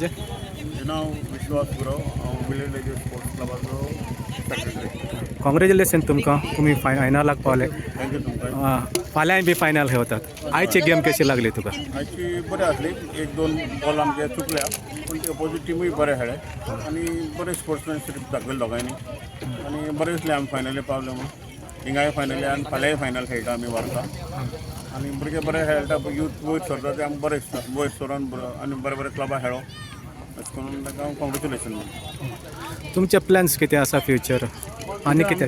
तुजें? म्हजें नांव विश्वास गुरव. हांव विलेज लेजर स्पोर्ट्स क्लबाचो सेक्रेटरी. कॉंग्रेच्युलेशन तुमकां, तुमी फायनलाक पावले. Thank you तुमकां. फाल्यांय बी फायनल खेळतात. आयची गेम कशी लागली तुका? आयची बरी आसली. एक दोन बॉल आमचे चुकल्या, पूण ती अपोजीट टिमूय बरें खेळ्ळे आनी बरें स्पोर्ट्समॅनशीप दाखयलें दोगांयनी आनी बरें दिसलें आमी फायनली पावले म्हणून. हिंगाय फायनली आनी फाल्यांय फायनल खेळटा आमी वार्का आनी भुरगे बरे खेळटा. यूथ वयर सरता ते आमकां बरें दिसता. वयर सरून बरो आनी बरे बरे क्लबां खेळो अशें करून ताका कॉंग्रेच्युलेशन म्हणून. तुमचे प्लॅन्स कितें आसा फ्युचर आनी कितें?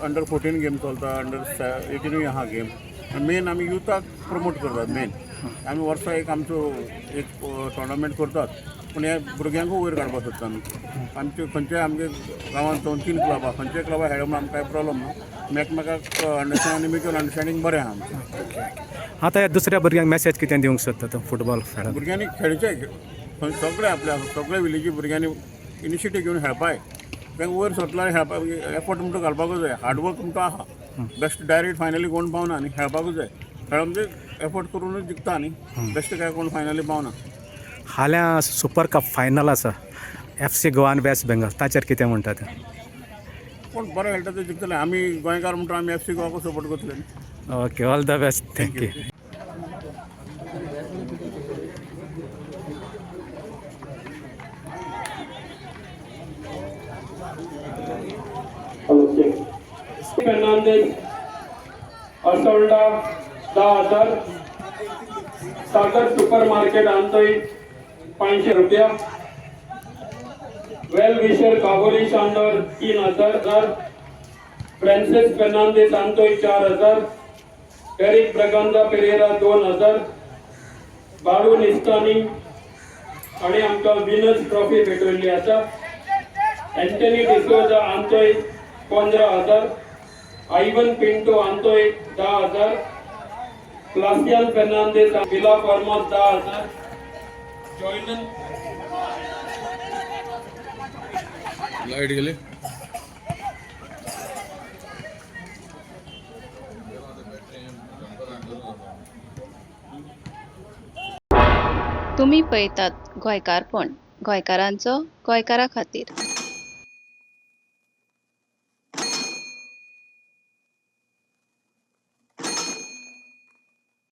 अंडर 14 गेम चलता, अंडर 18ूय आहा गेम. मेन आमी युथाक प्रमोट करतात. मेन आमी वर्सा एक आमचो एक टोर्नामेंट करतात, पूण ह्या भुरग्यांकूय वयर काडपाक सोदता आमी. आमचे खंयच्याय आमगे गांवांत दोन तीन क्लब आहा. खंयच्याय क्लबा खेळ्ळे म्हणून आमकां कांय प्रॉब्लम ना. आमी एकमेकाक अंडरस्टँड, म्युच्युअल अंडरस्टँडींग बरें आहा आमचें. आतां ह्या दुसऱ्या भुरग्यांक मॅसेज कितें दिवंक सोदता तूं फुटबॉल खेळाक? भुरग्यांनी खेळचें सगळे, आपल्या सगळे विलेजी भुरग्यांनी इनिशिएटीव घेवन खेळपाय. तांकां वयर सरतलो खेळपाक एफर्ट म्हणटा घालपाकूच जाय. हार्डवर्क म्हणटा आहा. बेस्ट डायरेक्ट फायनली कोण पावना न्ही. खेळपाकूच जाय. खेळ म्हणजे एफर्ट करूनच जिखता न्ही. बेस्ट काय कोण फायनली पावना. फाल्यां सुपर कप फायनल आसा, एफ सी गोवा आनी वेस्ट बेंगल, ताचेर कितें म्हणटा तें? कोण बरें खेळटा ते जिखतले. आमी गोंयकार म्हणटा, आमी एफ सी गोवाकूच सपोर्ट करतले न्ही. Okay, all the best, thank you. Fernandes Assolda 10,000. Sagar super market आंतोय 500 रुपया. वेल विशर काबोली चांदोर 3000. फ्रांसिस फेर्नांदीस आंतोय 4000. Eric Braganza Pereira 2000. बाळू निस्तानी आणि आमकां विनर्स ट्रॉफी भेटवल्ली आसा. एंटनी डिसोजा आंतोय 15,000. आयवन पिंटो आंतोय 10,000. क्लासियन फेर्नांदीस विला फॉर्मोस 10,000. जॉयलन लाईट गेली. तुमी पळयतात गोंयकारपण, गोंयकारांचो गोंयकारा खातीर.